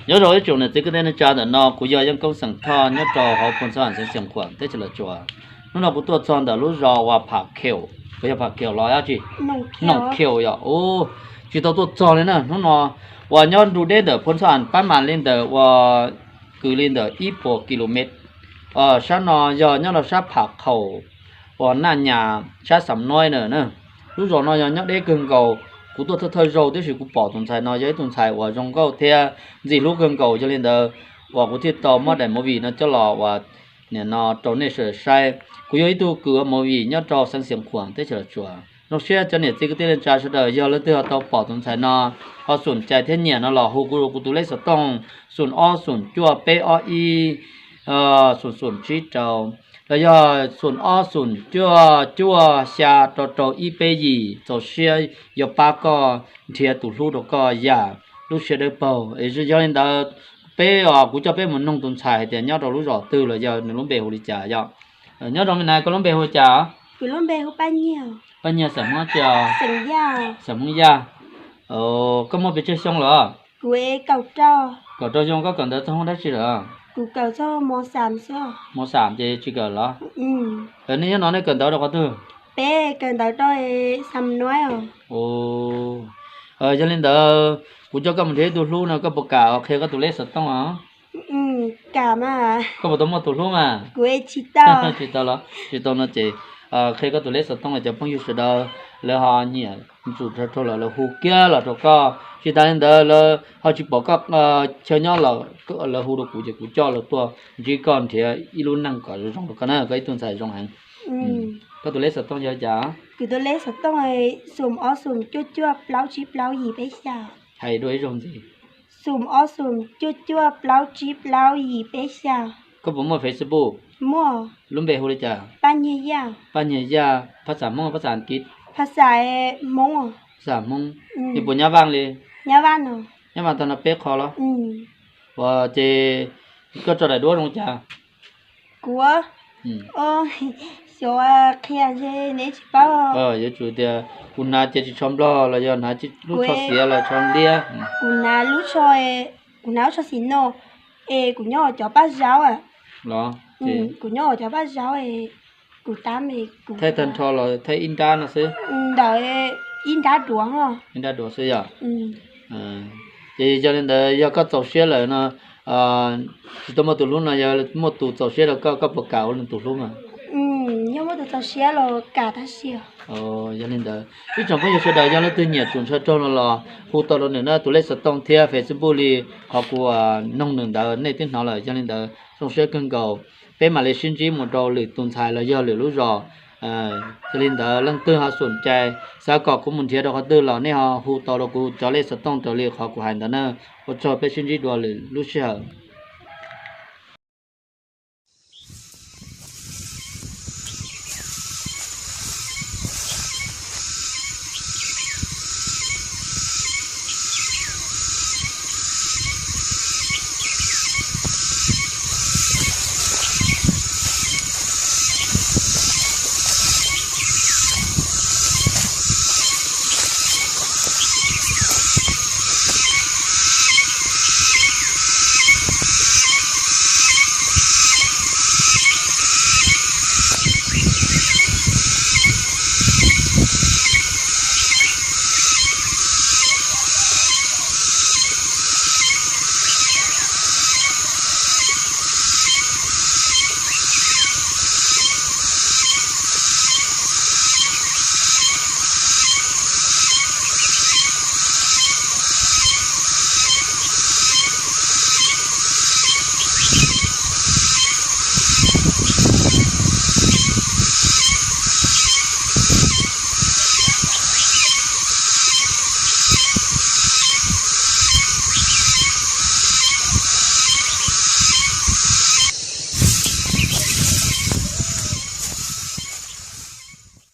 Nyob zoo ib tsoom niam txiv kwv tij neej tsa, ntawm no kuv yog Yeej Koob xeem Thoj nyob rau hauv Phoos Xab Am xeev Xiav Khuam teb chaws Los Tsuas. Hnub no kuv tuaj txog ntawm lub zos uas Pham Kheum, puas yog Pham Kheum los dab tsi? Noom Kheum yom. Tsis tau tuaj txog li na. Hnub no uas nyob nru deb ntawm Phoos Xab Am pab mas li ntawm uas kwv li ntawm ib puas kilomev. Sab no yog nyob rau sab Pham Khaum uas Naj Nyas sab Xam Noib na. Lub zos no yog nyob deb kawg nkaus. Kuv tuaj thawj thawj zaug tiam sis kuv pom tus ntxhais no yog ib tug ntxhais uas zoo nkauj thiab ntxim hlub kawg nkaus, yog li ntawd uas kuv thiaj tau muab daim movie no coj los uas nim no rau nej sawv daws saib. Kuv yog ib tug kws ua movie nyob rau Xeev Khuam teb chaws Los Tsuas. Zoo siab cov niam txiv kwv tij neej tsa sawv daws, yog leej twg ho tau pom tus ntxhais no, ho xoom cai thiab nyiam no los hu kuv, kuv tus lej xov tooj xoom ob xoom cuaj peb ob ib xoom xoom tsib rau, los yog xoom ob xoom cuaj cuaj xya rau rau ib peb yim. Txaus siab yuav pab koj nrhiav tus hlub rau koj yam lub siab dawb paug. Es yog li ntawd, peb, kuv coj peb mus noog tus ntxhais hais tias nyob rau lub zos twg los yog nws lub npe hu li cas yom. Nyob zoo me na, koj lub npe hu li cas? Paj Nyiag, xam Hmoob tsi os? Xam Hmoob Yaj. Koj muaj pes tsawg xyoo lawm? Kaum rau xyoo. Koj kawm ntawv txog hoob dab tsi lawm? Mos xam ces tsis kawm los? Nej nyob no nej kawm ntawv rau qhov twg? Peb kawm ntawv rau Xam Noib. Yog li ntawd, kuv coj koj mus nrhiav ib tug hlub no, koj puas kam qhia koj tus lej xov tooj os? Koj puas tau muaj tus hlub mas? Tsis tau los? Tsis tau no ces qhia koj tus lej xov tooj los cov phooj ywg sawv daws lawv ho nyiam ntxim rau lawv hu kiag los rau koj. Tsis tas li ntawd lawv ho tsis pom koj chaw nyob los lawv hu rau kuv ces kuv coj lawv tuaj ntsib koj nrhiav ib lub neej kom zoo zoo rau koj na, koj ib tug ntxhais zoo heev. Koj tus lej xov tooj yog li cas? Kuv tus lej xov tooj xoom ob xoom cuaj cuaj plaub tsib plaub yim peb xya. Hais dua ib zaug ntxiv. Xoom ob xoom cuaj cuaj plaub tsib plaub yim peb xya. Koj puas muaj Facebook? Muaj. Lub npe hu li cas? Paj Nyiag Yaj. Phas xas Hmoob, phas xas Askiv? Phas xas Hmoob. Phas xas Hmoob. Nws puas nyab Vaj li? Nyab Vaj tau no peb qho los? Ua ces koj tso daim duab zoo li cas? Kuv xyov qhia ntshe neb tsis paub. Yuav tsum tias kuv hnav ces tsis tsho nplog los yog hnav lub tsho xiav los tsho liab? Kuv hnav lub tsho, kuv hnav lub tsho xim no es kuv nyob cov paj zaub. Los? Kuv nyob cov paj zaub, kuv tab, kuv thaij tag nrho los thaij ib nrab no xwb? Ntawd ib nrab duav. Ib nrab duav xwb yom? Ces yog li ntawd yog koj txaus siab lawm no, tsis tau muaj tus hlub no, yog muaj tus txaus siab rau koj, koj puas kam ua nws tus hlub mas? Yog muaj tus txaus siab los kam tab sis. Yog li ntawd ib tsoom phooj ywg sawv daws yog leej twg nyiam tsoom ntshaw raug no los hu tau rau nws na, tus lej xov tooj thiab Facebook li qhov kuv noog nws ntawd nej twb hnov lawm. Yog li ntawd zoo siab kawg nkaus, peb mam li sib ntsib mus rau lwm tus ntxhais los yog lwm lub zos. Yog li ntawd leej twg ho xoom cai xav kom kuv mus nrhiav rau qhov twg los nej ho hu tau rau kuv cov lej xov tooj raws li qhov kuv hais ntawd na. Ua tsaug, peb sib ntsib dua lwm lub sij hawm.